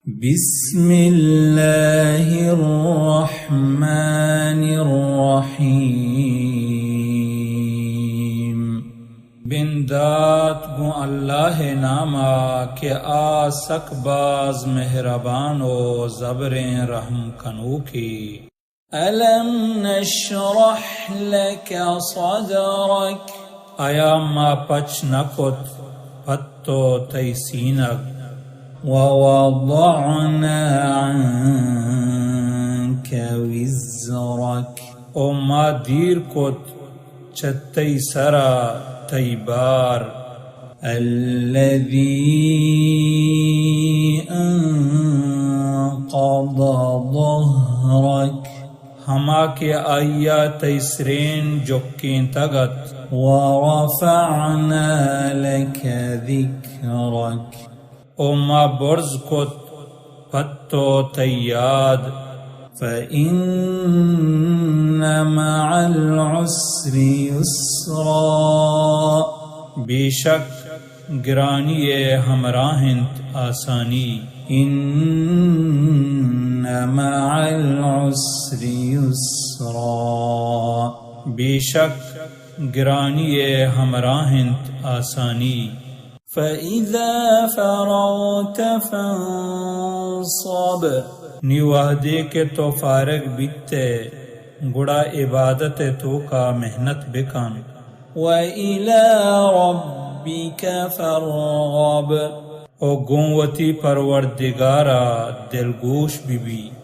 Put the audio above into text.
بسم الله الرحمن الرحيم. بندات گوں اللہ ءِ نام ءَ کہ آ سک باز مہربان و زبریں رحم کنوکے۔ ألم نشرح لك صدرك. آیا ما پچ نہ کت پہ تو تئی سینگ؟ ووضعنا عنك وزرك. او ما دیر کت چہ تئی سرا تئی بار۔ الذي أنقض ظهرك. ہما کہ آئی ءَ تئی سرین جکینتگ ات۔ ورفعنا لك ذكرك. او ما برز کت پہ تو تئی یاد۔ فإن مع العسر يسرا. بے شک گرانی ءِ ہمراہ انت آسانی۔ إن مع العسر يسرا. بے شک گرانی ءِ ہمراہ انت آسانی۔ فإذا فرغت فانصب. نی وہدے کہ تو فارغ بیت ئے، گڑا عبادت ءِ توکا محنت بکن۔ وإلى ربك فارغب. او گوں وتی پروردگارا دلگوش ببی۔